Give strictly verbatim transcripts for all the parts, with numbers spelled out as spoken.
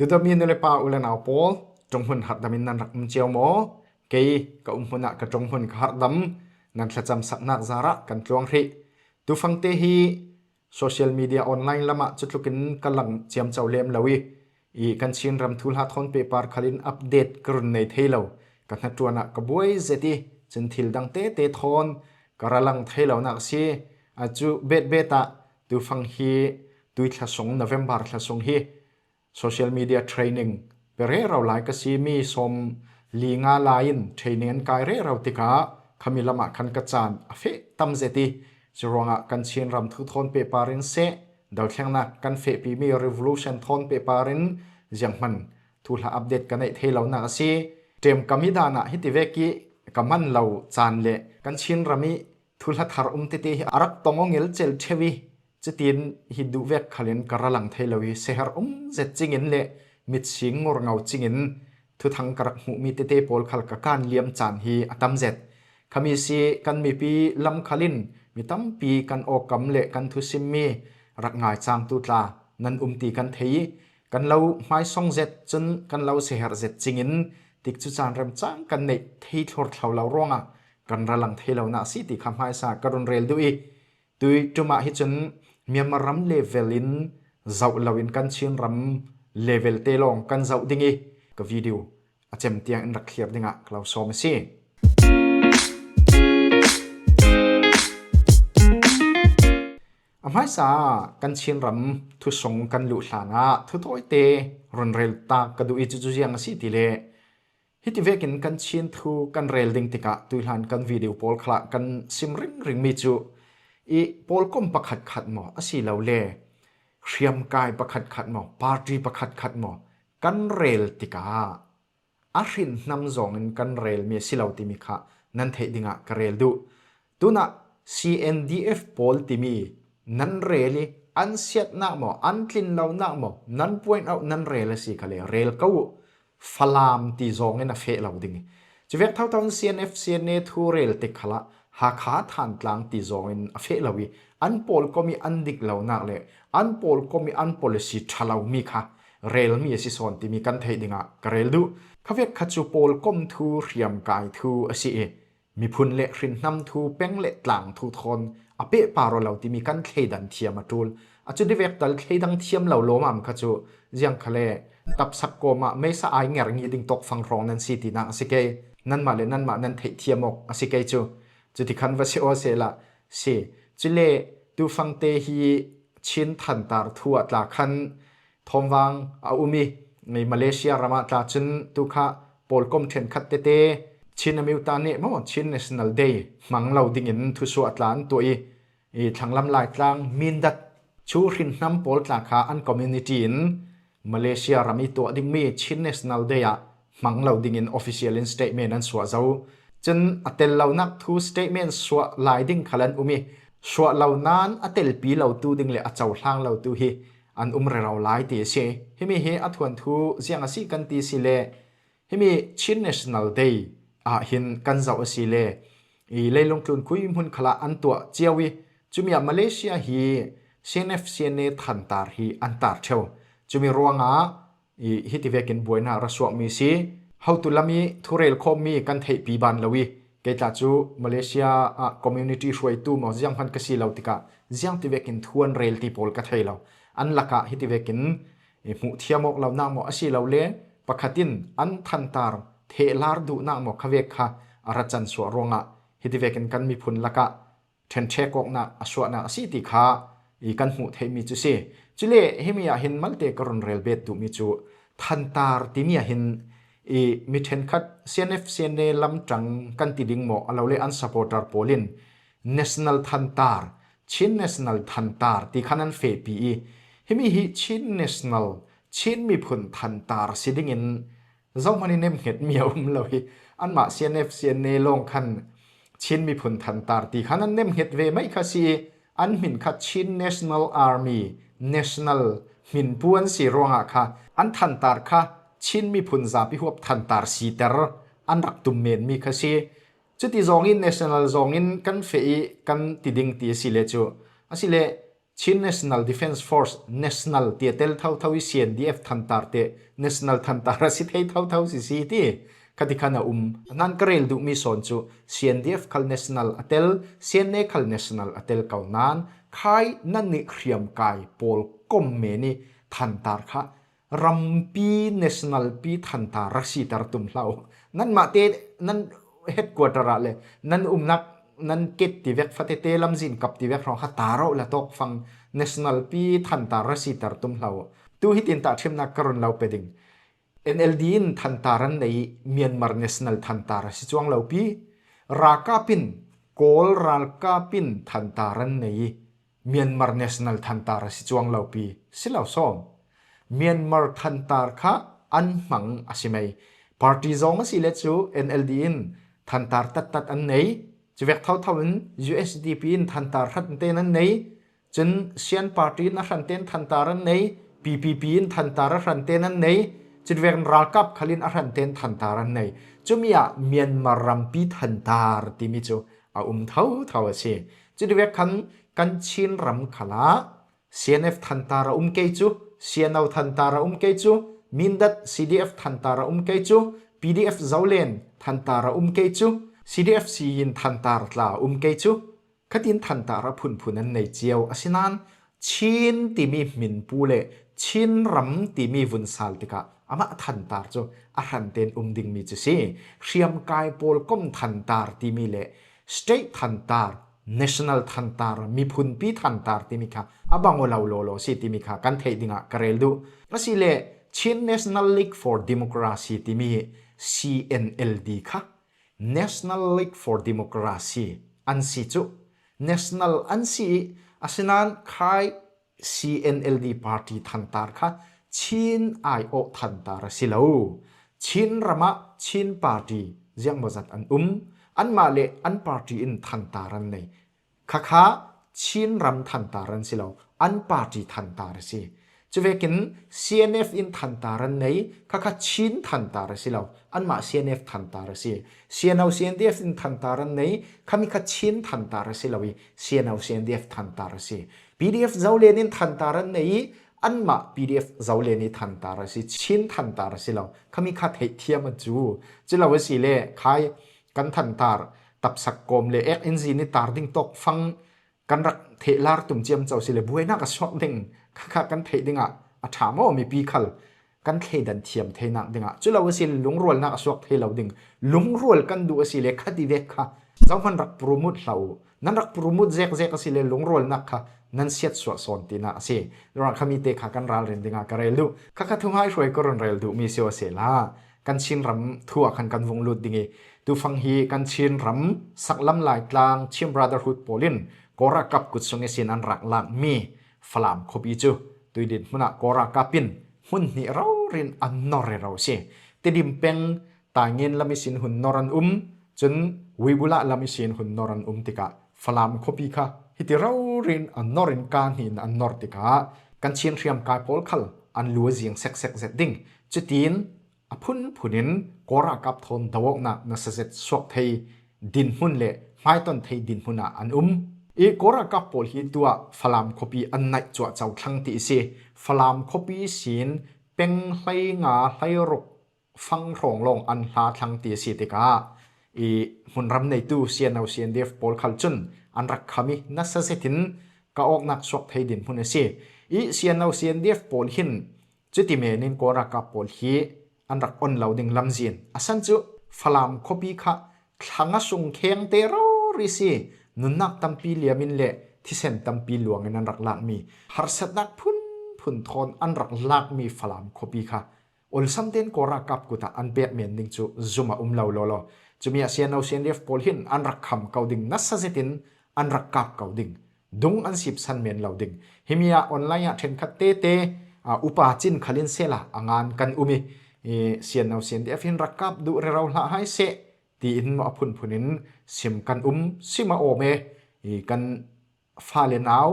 Tudomi nu le pa u le nau pawl, ṭong hmun harhdam in nan rak um cio maw? Kei ka um hmun ah ka ṭong hmun ka harhdam, nan thlacamsaknak zarah kan tluang hrih. Tufangte hi social media online lamah cutlukin ka lang ciamco lem lo i, i kan Chinram thuhla thawn pehpar khalin update ka run nei thei lo. Ka hnaṭuan ah ka buai zet i, cun thil dang tete thawn ka ra lang thei lonak a si. A cu betbet ah tufang hi tui thla sung, November thla sung hi social media training pe rero lai ka si. Mi sawm li nga lai in training an kai rero tikah khami lamah khan ka caan a feh tam zet i, curuangah kan Chinram thu thawn pehpar in seh, dothlengnak kan fehpimi revolution thawn pehpar in zianghman thuhla update ka neih thei lonak a si. Ṭemkam i dan ah hitivek i ka man lo caan le kan Chinram i thuhla thar um tete hi a rak tong aw ngelcel ṭheu i, cutin hi duh vek khalin ka ra lang thei lo i, seher um zet cingin le mitsing ngorngo cingin thuthang ka rak hmuhmi tete pawl khal ka kan liam caan hi a tam zet. Khami si kan mipi lam khalin mi tampi kan awkam le kan thusimmi rak ngaicangtu tla nan um ti kan thei i, kan lo hmaisong zet cun kan lo seher zet cingin tikcu caan remcang kan neih thei thlor thlo lo ruangah kan ra lang thei lonak a si ti kha hmaisa ka run rel duh i, tui ṭum ah hi cun Myanmar ram level in zoh loin kan Chinram level te lawng kan zoh ding i, ka video a cem tiang in rak thlir dingah ka lo sawm a si. A hmaisa ah kan Chinram thusung kan luh hlanah thu tawite run rel tak ka duh i, cucu ziang a si ti le, hiti vekin kan Chin thu kan rel ding tikah tuihlan kan video pawl khalah kan sim ringringmi cu i pawlkom pakhatkhat maw, asilole hriamkai pakhatkhat maw, party pakhatkhat maw kan rel tikah a hrinhnam zawngin kan relmi a si lo timi kha nan theih dingah ka rel duh. Tunah C N D F pawl timi nan rel i an siatnak maw, an tlin lonak maw, nan point out nan rel a si kha le rel ko uh. Falam ti zawngin a feh lo ding i, cuvek thotho in C N F, C N A thu rel tik khalah Hakha, Thantlang ti zawngin a feh lo i, an pawlkom i an dik lonak le an pawlkom i an policy ṭha lomi kha relmi a si sawn timi kan theih dingah ka rel duh. Khavek kha cu pawlkom thu, hriamkai thu a si i, miphun le hrinhnam thu, peng le tlang thu thawn a pehpar aw lo timi kan thleidan thiam a ṭul. A cu tivek tal thleidang thiam lo lawmam kha cu ziang kha le tapsak kawmah meisa ai ngerngih ding tawkfang hrawng nan si tinak a si kei. Nanmah le nanmah nan theih thiam awk a si kei cu. Cuti khan va si aw sehla si. Cule tufangte hi Chin thantar thu ah tla khan thawmvang a um i, Malaysia ram ah tla cun tukha pawlkom ṭhenkhat tete Chin a miuta nih maw, Chin National Day hmang lo dingin thusuah tla an tuah i, i thlanglam Laitlang, Mindat cu hrinhnam pawl tla kha an community in Malaysia ram i tuah dingmi Chin National Day ah hmang lo dingin official in statement an suah zo. Cun a tel lonak thu statement suah lai ding khal an um i, suah lo nain a telpi lotu ding le a cohlang lotu hi an um rero lai ti a si. Himi hi a thuanthu ziang a si kan ti si le, himi Chin National Day ah hin kan zoh a si le, i leilung tlun khui hmun khalah an tuah cio i, cumi ah Malaysia hi C N F, C N A thantar hi an tar ṭheu. Cumi ruangah i hiti vekin buainak ra suakmi si. Hotu lam i thurel khawmmi kan theihpi ban lo i, kei tla cu Malaysia ah community hruaitu maw, zianghman ka si lo tikah ziangti vekin thu an rel ti pawl ka thei lo. An lakah hiti vekin i hmuh thiam awk lonak maw, asilole pakhat in an thantar thehlar duhnak maw, khavek kha a ra can suah ruangah hiti vekin kan miphun lakah ṭhenṭhek awknak a suahnak a si ti kha i kan hmuh theihmi cu si. Cule himi ah hin malte ka run rel bet duhmi cu thantar timi ah hin i mi ṭhenkhat C N F, C N A lamṭang kan ti ding maw, a lo le an supporter pawl in National Thantar, Chin National Thantar ti khan an fehpi i, himi hi Chin National, Chin miphun thantar si dingin zohman i nemhnget mi a um lo hi. Anmah C N F, C N A lawng khan Chin miphun thantar ti khan an nemhnget ve mai kha si i, an hmin kha Chin National Army, National hminpu an si ruangah kha an thantar kha Chin miphun zapi huap thantar siter an rak tum menmi kha si. Cuti zawngin National zawngin kan feh i kan ti ding ti a si le cu, a si le Chin National Defence Force, National ti a tel thotho i C N D F thantar te National thantar a si thei thotho si si ti khati khan a um. Nan ka rel duhmi sawn cu C N D F khal National a tel, C N A khal National a tel ko nan khai nan nih hriamkai pawl kom men i thantar kha rampi national pi thantar a si tar tum hlau. Nanmah te nan headquarter ah le nan umnak nan kit ti vek fate te lamzin kap ti vek hrawng kha tar awh la tawk fang national pi thantar a si tar tum hlau. Tu hitin tah thiamnak ka run lo pe ding. N L D in thantar an nei Myanmar national thantar a si cuang lo pi. Ralkap in, Kawl ralkap in thantar an nei Myanmar national thantar a si cuang lo pi. Si lo sawm. Myanmar thantar kha an hmang a si mai. Party zawng a si le cu N L D in thantar tattat an nei. Cuvek thotho in U S D P in thantar hran ten an nei. Cun Shan Party in a hran ten thantar an nei. P P P in thantar a hran ten an nei. Cuvek in ralkap khal in a hran ten thantar an nei. Cumi ah Myanmar rampi thantar timi cu a um thotho a si. Cuvek khan kan Chin ram khalah C N F thantar a um kei cu, C N O thantar a um kei cu, Mindat C D F thantar a um kei cu, P D F Zolen thantar a um kei cu, C D F Siyin thantar tla a um kei cu, khatin thantar a phunphun an nei cio. Asinain Chin timi hminpu le Chin ram timi vun sal tikah amah thantar cu a hran ten um dingmi cu si. Hriamkai pawl kom thantar timi le state thantar, national thantar, miphunpi thantar timi kha a bang aw lo lawlaw si timi kha kan theih dingah ka rel duh. Asile Chin National League for Democracy timi hi C N L D kha National League for Democracy an si cu. National an si i asinain khai C N L D party thantar kha Chin aiawh thantar a si lo. Chin ramah Chin party ziangmawzat an um. Anmah le an party in thantar an nei. Khakha Chin ram thantar an si lo, an party thantar a si. Cuvekin C N F in thantar an nei, khakha Chin thantar a si lo, anmah C N F thantar a si. C N O C N D F in thantar an nei, khami kha Chin thantar a si lo i C N O C N D F thantar a si. P D F Zolen in thantar an nei i anmah P D F Zolen i thantar a si, Chin thantar a si lo. Khami kha theihthiam a cu. Culo a si le khai kan thantar tapsak kawm le ek in zin i tar ding tawk fang kan rak thehlar tum ciamco si le buainak a suak ding khakha kan theih dingah a ṭha maw mipi khal kan thleidan thiam theinak dingah. Culo a si le lungrualnak a suak thei lo ding. Lungrual kan duh a si le khati vek kha zohman rak promote hlah uh. Nan rak promote zekzek a si le lungrualnak kha nan siatsuah sawn tinak a si. Rak khami te kha kan ralrin dingah ka rel duh. Khakha thungai hruai ka run rel duhmi si aw sehla kan Chin ram thu ah khan kan vung lut ding i tufang hi kan Chin ram saklam Laitlang Chin Brotherhood pawl in Kawl ralkap kut sung ihsin an rak lakmi Falam khuapi cu tuidin hmun ah Kawl ralkap in hmun hnih rori in an nor rero si. Tedim peng Taingen lam ihsin hun nor an um, cun Wibula lam ihsin hun nor an um tikah Falam khuapi kha hiti rori in a nor in kaa hnih in an nor tikah kan Chin hriamkai pawl khal an lu a zing seksekzet ding. Cutin a phunphun in Kawl ralkap thawn do awknak nasa zet suak thei dinhmun le hmaiton thei dinhmun ah an um. I Kawl ralkap pawl hi tuah Falam khuapi an naih cuahco thlang ti a si. Falam khuapi sin peng hlei nga hlei ruk fang hrawng lawng an hla thlang ti a si tikah i hmunram neitu C N O C N D F pawl khal cun an rak kham i nasa zetin ka awknak suak thei dinhmun a si. I C N O C N D F pawl hin cuti men in Kawl ralkap pawl hi an rak on lo ding lamzin a san cu Falam khuapi kha thlang a sung kheng te rori si nunnak tampi liamin le thisen tampi luangin an rak lakmi harsatnak phunphun thawn an rak lakmi Falam khuapi kha olsam tein Kawl ralkap kut ah an pek men ding cu zum a um lo lawlaw. Cumi ah C N O C N D F pawl hin an rak kham ko ding nasa zetin an rak kap ko ding. Dung an sipsan men lo ding. Himi ah online ah ṭhenkhat tete, aa, upa cin khal in sehla a ngan kan um i, i C N O C N D F hin rak kap duh rero hlah hai seh tiin maw a phunphun in sim kan um, sim a awm e, i kan fale nau,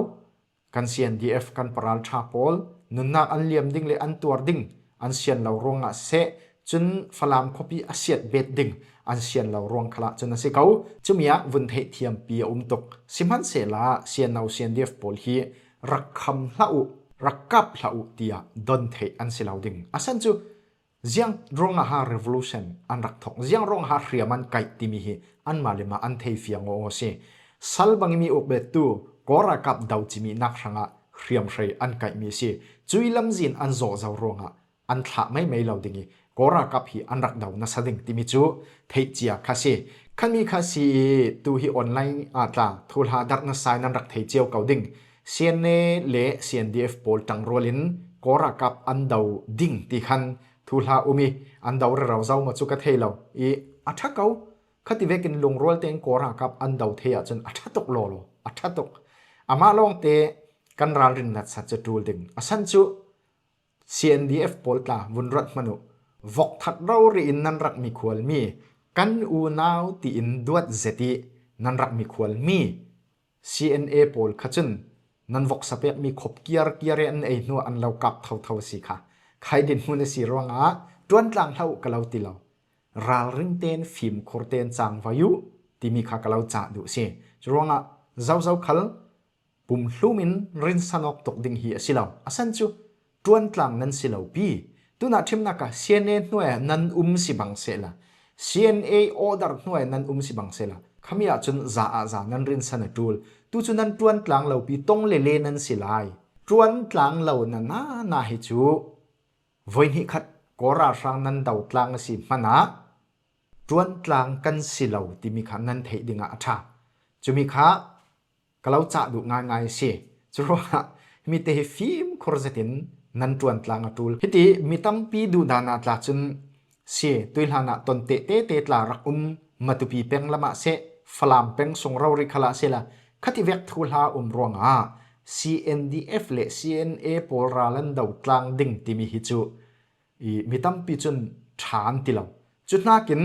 kan C N D F, kan paralṭha pawl nunnak an liam ding le an tuar ding an sian lo ruangah seh, cun Falam khuapi a siat bet ding an sian lo ruang khalah cun a si ko. Cumi ah vun theih thiampi a um tuk. Sihmanhsehla C N O C N D F pawl hi rak kham hlah uh, rak kap hlah uh tiah don theih an si lo ding. A san cu ziang ruangah ha revolution an rak thok, ziang ruangah ha hriam an kaih timi hi anmah le mah an thei fiang aw aw si. Sal bang ih mi uk bettu Kawl ralkap do cimi nak hrangah hriamhrei an kaihmi si. Cui lamzin an zawh zo ruangah an thlah maimai lo ding ih Kawl ralkap hi an rak do nasa ding timi cu theih cia kha si. Khanmi kha si ih tu hi online ah tla thuhla darh nasa in an rak thei cio ko ding. C N A le C N D F pawl ṭangrual in Kawl ralkap an do ding ti khan thuhla um ih an do rero zo maw cu ka thei lo ih a ṭha ko. Khati vekin lungrual tein Kawl ralkap an do thei ahcun a ṭha tuk lawlaw, a ṭha tuk. Amah lawngte kan ralrin natsat cu ṭul ding. A san cu C N D F pawl tla vun ruat hmanh uh, vok that rori in nan rak mikhualmi, kan unau tiin duat zet ih nan rak mikhualmi C N A pawl kha cun nan voksa pekmi khop kiar kiar ih an ei hnu an lo kap thotho a si kha. Khai dinhmun a si ruangah ṭuantlang hlah uh ka lo ti lo. Ralring tein fimkhur tein cangvai uh timi kha ka lo cah duh si. Curuangah zozo khal pumhlum in rinsan awk tuk ding hi a si lo. A san cu ṭuantlang nan si lo pi. Tunah ṭhimnak ah C N A hnuai ah nan um si bang sehla, C N A order hnuai nan um si bang sehla, khami ahcun za ah za nan rinsan a ṭul. Tu cu nan ṭuantlang lo pi, tong le le nan si lai. Ṭuantlang lo na na na hi cu voi hnih khat Kawl ralhrang nan do tlang a si hmanah ṭuantlang kan si lo timi kha nan theih dingah a ṭha. Cumi kha ka lo cah duh ngaingai a si. Curuangah mite hi fimkhur zetin nan ṭuantlang a ṭul. Hiti mi tampi duhdan ah tla cun si, tuihlan ah ton teh tete tla rak um, Matupi peng lamah seh, Falam peng sung rori khalah sehla, khativek thuhla um ruangah C N D F le C N A pawl ral an do tlang ding timi hi cu ih mi tampi cun ṭha an ti lo. Cu hnakin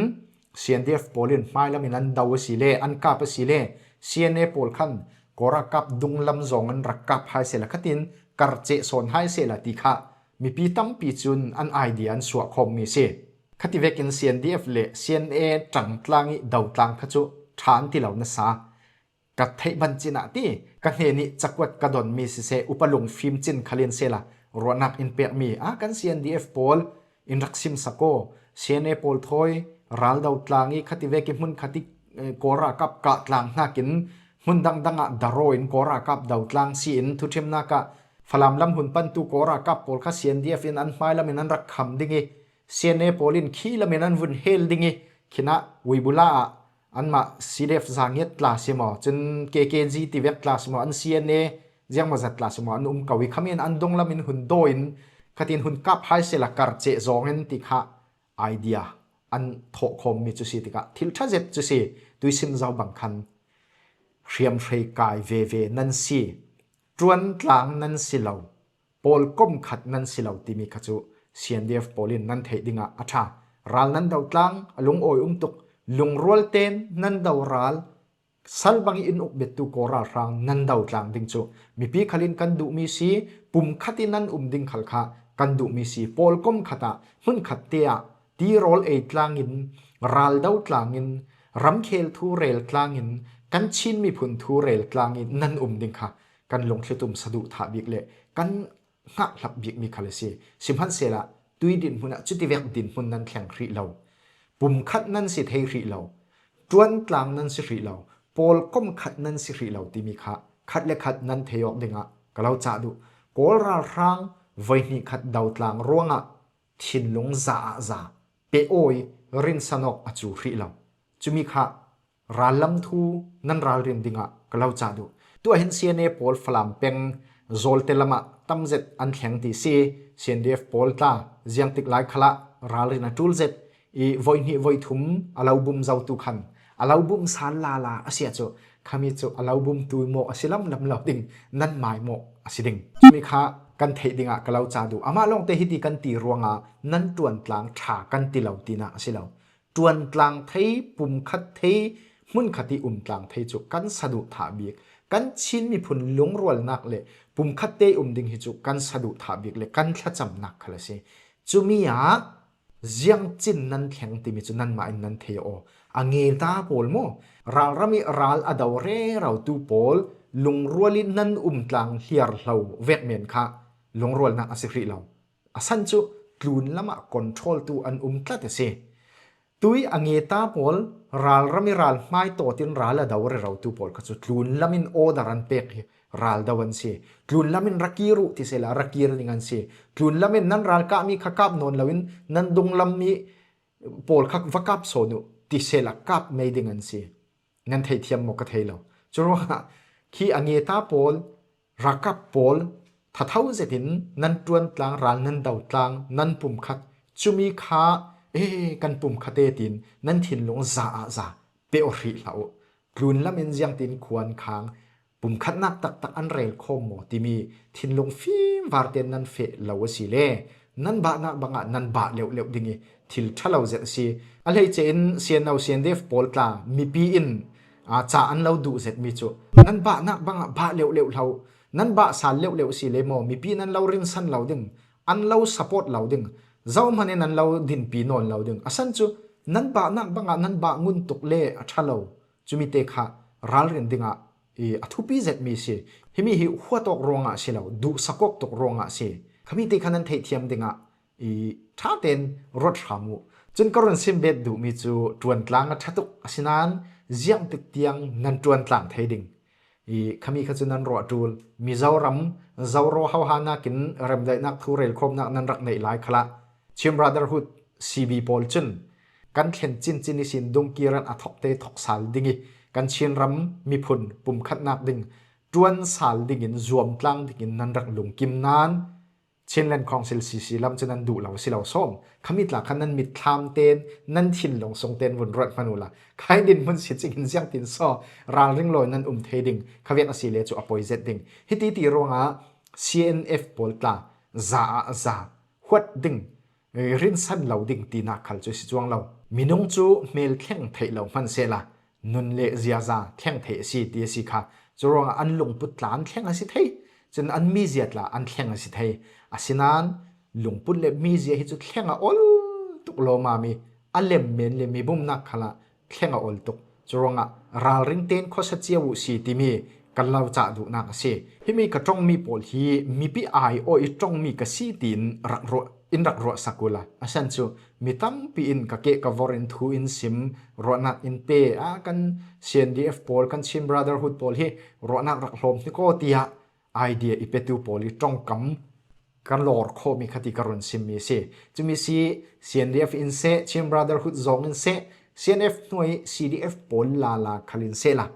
C N D F pawl in hmailam in an do a si le an kap a si le C N A pawl khan Kawl ralkap dunglam zong an rak kap hai sehla khatin karceh sawn hai sehla ti kha mipi tampi cun an idea an suah khawmmi a si. Khati vekin C N D F le C N A ṭangtlang ih dotlang kha cu ṭha an ti lo nasa. Ka theih ban cin ah ti, ka hnenih cakuat ka donmi siseh, upa lungfim cin khal in sehla, ruahnak in pekmi a kan C N D F pawl in rak simsak aw. C N A pawl thawi ral do tlang ih khativek ih hmun khat ih, eh, Kawl ralkap kah tlang hnakin hmun dangdang ah daraw in Kawl ralkap do tlang si in thuṭhimnak ah Falam lam hun pantu Kawl ralkap pawl kha C N D F in an hmailam in an rak kham ding ih C N A pawl in khi lam in an vun hel ding ih khinah Uibula ah anmah C D F Zangiat tla si maw, cun K K G tivek tla si maw, an C N A ziangmawzat tla si maw, an um ko ih khami in an dunglam in hun daw in khatin hun kap hai sehla karceh zong in ti kha idea an thawh khawmmi cu si tikah thil ṭha zet cu si. Tuisim zo bang khan hriamhrei kai veve nan si, ṭuantlang nan si lo, pawlkom khat nan si lo timi kha cu C N D F pawl in nan theih dingah a ṭha. Ral nan do tlang, a lungawi um tuk, lungrual tein nan do ral, sal bang ih in uk bettu Kawl ralhrang nan do tlang ding cu mipi khal in kan duhmi si, pum khat ih nan um ding khal kha kan duhmi si, pawlkom khat ah hmun khat te ah tirawl ei tlangin, ral do tlangin, ramkhel thu rel tlangin, kan Chin miphun thu rel tlangin nan um ding kha kan lungthlitum saduhthah bik le kan hngakhlap bikmi khal a si. Sihmanhsehlaw tui dinhmun ah cutivek dinhmun nan thleng hrih lo. Pum khat nan si thei hrih lo. Ṭuantlang nan si hrih lo. Pawlkom khat nan si hrih lo timi kha khat le khat nan thei awk dingah ka lo cah duh. Kawl ralhrang voi hnih khat do tlang ruangah thinlung za ah za, pe aw ih rinsan awk a cu hrih lo. Cumi kha rallam thu nan ralrin dingah ka lo cah duh. Tuah hin C N A pawl Falam peng Zawlte lamah tamzet an thleng ti si, C N D F pawl tla ziangtik lai khalah ralrin a ṭul zet ih voi hnih voi thum a lo bum zotu khan a lo bum sal lala a si ahcun khami cu a lo bumtu mawh a si lamlam lo ding, nan mai mawh a si ding. Cumi kha kan theih dingah ka lo cah duh. Amah lawngte hiti kan ti ruangah nan ṭuantlang ṭha kan ti lo tinak a si lo. Ṭuantlang thei, pumkhat thei, hmunkhat ih umtlang thei cu kan saduhthah bik, kan Chin miphun lungrualnak le pumkhat te ih um ding hi cu kan saduhthah bik le kan thlacamnak khal a si. Cumi ah ziangcin nan thleng timi cu nanmah in nan thei aw. A ngeta pawl maw? Ralram ih ral a do rerotu pawl lungrual in nan um tlang hliar hlo vek men kha lungrualnak a si hrih lo. A san cu tlun lamah control tu an um tlat a si. Tui a ngeta pawl, ralram i ral hmai tawtin ral a do rerotu pawl kha cu tlun lam in order an pek hi ral do an si. Tlun lam in ra kir uh ti sehla ra kir ding an si. Tlun lam in nan ral kahmi kha kap nawn loin nan dunglam mi pawl kha va kap sawn uh ti sehla kap mei ding an si. Nan theihthiam maw ka thei lo. Curuangah khi a ngeta pawl, ralkap pawl, thatho zetin nan ṭuan tlang, ral nan do tlang, nan pumkhat, cumi kha, e, kan pumkhat e tiin nan thinlung za ah za pe aw hrih hlah uh. Tlun lam in ziangtin khuan khang pumkhatnak taktak an rel khawm maw timi thinlung fimvar tein nan feh lo a si le, nan bahnak bangah nan bah leuhleuh ding i thil ṭha lo zet a si. A hleice in C N O, C N D F pawl tla mipi in, aa, ca an lo duh zetmi cu nan bahnak bangah bah leuhleuh hlah uh. Nan bah sal leuhleuh a si le maw, mipi nan lo rinsan lo ding, an lo support lo ding, zohman in an lo dinpi nawn lo ding. A san cu nan bahnak bangah nan bah ngun tuk le a ṭha lo. Cumi te kha ralrin dingah i a thupi zetmi si. Himi hi huat awk ruangah si lo, duhsak awk tuk ruangah si. Khami te kha nan theihthiam dingah i ṭha tein ruat hram uh. Cun ka run sim bet duhmi cu ṭuan tlang a ṭha tuk, asinain ziangtik tiang nan ṭuan tlang thei ding. I khami kha cu nan ruah ṭul. Mizoram, Zoro hohanak in remdaihnak thu relkhawmnak nan rak neih lai khalah Chin Brotherhood, C B pawl cun kan thlen cincin ihsin dungkir an a thokte thok sal ding i kan Chinram miphun pumkhatnak ding ṭuan sal dingin zuam tlang dingin nan rak lungkim nain Chinland Council C C lam cu nan duh lo si lo sawm. Khami tla kha nan mitthlam tein nan thinlung sung tein vun ruat hmanh uhla, khai dinhmun si cingin ziangtin saw ralring lawi nan um thei ding kha vek a si le cu a poi zet ding. Hiti ti ruangah C N F pawl tla za ah za huat ding, rinsan lo ding tinak khal cu si cuang lo. Minung cu hmel thleng theih lo hmanh sehla, nun le ziaza thleng theih a si ti a si kha. Curuangah an lungput tla an thleng a si thei, cun an mizia tla an thleng a si thei. Asinain lungput le mizia hi cu thleng a ol tuk lawmam i a lem men le mibumnak khalah thleng a ol tuk. Curuangah ralring tein khuasa cio uh si timi kan lo cah duhnak a si. Himi ka ṭongmi pawl hi mipi ai aw i ṭongmi ka si tiin rak ruah, in rak ruahsak uhla, a san cu mi tampi in ka keh ka vor in thu in sim, ruahnak in pe, a kan C N D F pawl, kan Chin Brotherhood pawl hi ruahnak rak hlawm hnik aw tiah idea i petu pawl i ṭongkam kan lawr khawhmi kha ti ka run simmi a si. Cumi si C N D F in seh, Chin Brotherhood zong in seh, C N F hnuai C D F pawl lala khal in sehla,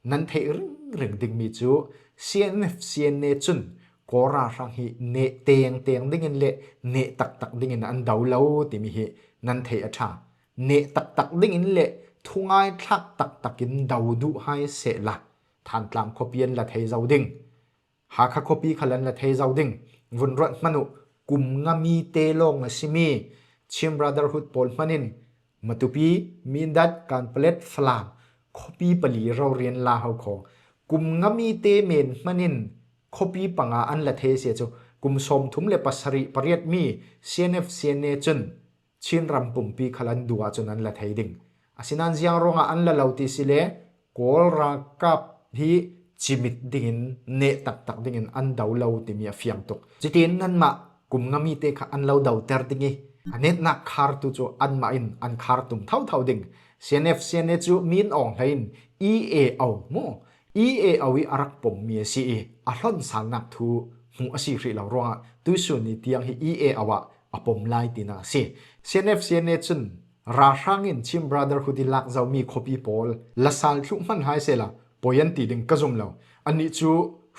nan theih ringring dingmi cu C N F C N A cun Kawl ralhrang hi neh tengteng dingin le neh taktak dingin an do lo timi hi nan theih a ṭha. Neh taktak dingin le thungai thlak taktak in do duh hai sehla, Thantlang khuapi an la thei zo ding. Hakha khuapi khal an la thei zo ding. Vun ruat hmanh uh, kum ngami te lawng a simi Chin Brotherhood pawl hmanh in Matupi, Mindat, Kanpalet, Falam khuapi pali rorian Lahokhaw kum ngami te men hmanh in khuapi panga an la thei a si cu, kum sawmthum le pasarih pariatmi C N F C N A cun Chinram pumpi khal an duh ahcun an la thei ding. Asinain ziang ruangah an la lo ti si le, Kawl ralkap hi cimit dingin, neh taktak dingin an do lo timi a fiang tuk. Cutin nanmah kum ngami te kha an lo doter ding i, a netnak khar tu cu anmah in an khar tum thotho ding. C N F C N A cu Min Aung Hlaing in E A O maw, E A O i a rak pommi a si i, a hlonsalnak thu hmuh a si hrih lo ruangah tuisun ni tiang hi E A O ah a pom lai tinak a si. C N F C N A cun ralhrang in Chin Brotherhood i lak zomi khuapi pawl la sal thluh hmanh hai sehla poi an ti ding ka zum lo. Annih cu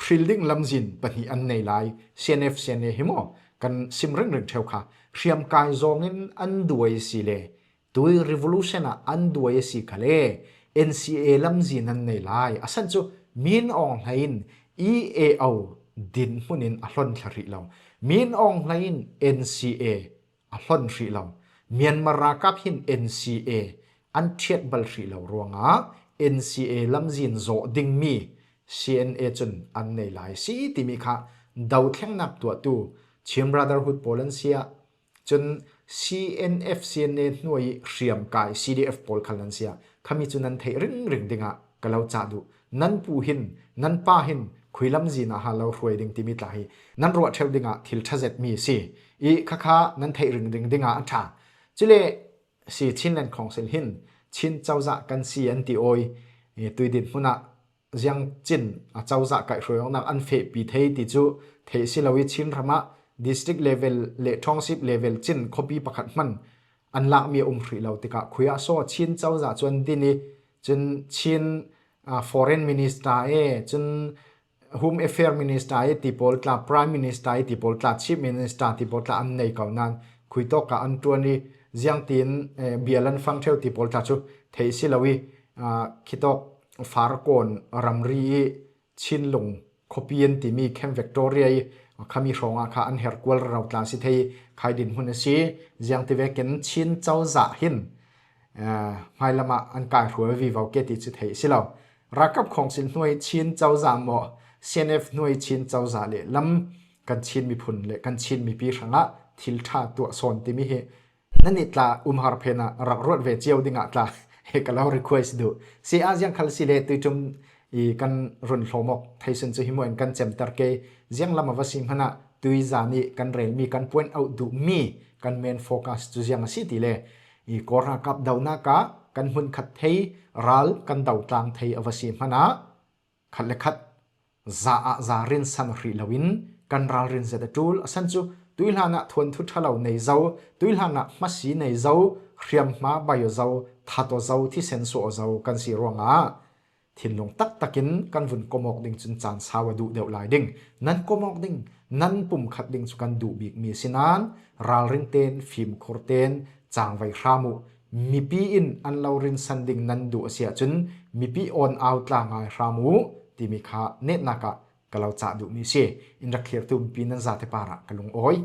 hril ding lamzin pahnih an nei lai. C N F C N A hi maw kan sim ringring ṭheu kha, hriamkai zong in an duai si le, tui revolution ah an duai a si kha le, N C A lamzin an nei lai. A san cu Min Aung Hlaing in E A O dinhmun in a hlon thla hrih lo. Min Aung Hlaing in N C A a hlon hrih lo. Myanmar ralkap hin N C A an ṭhiat bal hrih lo ruangah N C A lamzin zawh dingmi C N A cun an nei lai si timi kha dothlengnak tuahtu Chin Brotherhood pawl an si ah, cun C N F C N A hnuai hriamkai C D F pawl khal an si ah, khami cu nan theih ringring dingah ka lo cah duh. Nan pu hin, nan pa hin khuilam zin ah ha lo hruai ding timi tla hi nan ruah ṭheu dingah thil ṭha zetmi a si. I khakha nan theih ringring dingah a ṭha. Cule si Chinland Council hin Chin cozah kan si an ti awi. I tui dinhmun ah ziang cin a cozah kaihhruai awknak an fehpi thei ti cu theih si lo i Chin ram ah district level le township level cin khuapi pakhat hman an lakmi a um hrih lo tikah khui ah saw Chin cozah cu an din i cun Chin ah, foreign minister e, cun Home Affair Minister e ti pawl tla, Prime Minister e ti pawl tla, Chief Minister ti pawl tla an nei ko nan khui tawk ah an ṭuan i ziangtin eh, bial an fang ṭheu ti pawl tla cu theih si lo i ah, khitawk Farkawn ramri i Chinlung khuapi an timi Camp Victoria i khami hrawngah kha an herh kual rero tla si thei khai dinhmun a si. Ziangti vekin Chin cozah hin eh, hmailam ah an kaihhruai vivo ke ti cu theih si lo. Ralkap khawngsil hnuai Chin cozah maw, C N F hnuai Chin cozah le lam kan Chin miphun le kan Chin mipi hrangah thil ṭha tuah sawn timi hi nan i tla um har phen ah rak ruat ve cio dingah tla he ka lo request duh. Si ah ziang khal si le tuiṭum i kan run hlawm awk thei sun cu hi maw in kan cemter ke. Ziang lam a va si hmanah tuizan i kan relmi kan point out duhmi kan main focus cu ziang a si ti le i Kawl ralkap dohnak ah kan hmunkhat thei, ral kan dotlang thei a va si hmanah khat le khat za ah za rinsan hrih loin kan ralrin zet a ṭul. A san cu tuihlan ah thuanthu ṭha lo nei zo, tuihlan ah hmasi nei zo, hriamhma baio zo, thataw zo, thisen suah zo kan si ruangah thinlung taktakin kan vun komawk ding cun caan sau a duh deuh lai ding. Nan komawk ding, nan pumkhat ding cu kan duh bikmi a si nain ralrin ten, fimkhur ten, cangvai hram uh. Mipi in an lo rinsan ding nan duh a si ahcun mipi awn au tla ngai hram uh timi kha netnak ah ka lo cah duhmi a si. In rak thlirtu mipi nan zate parah ka lungawi.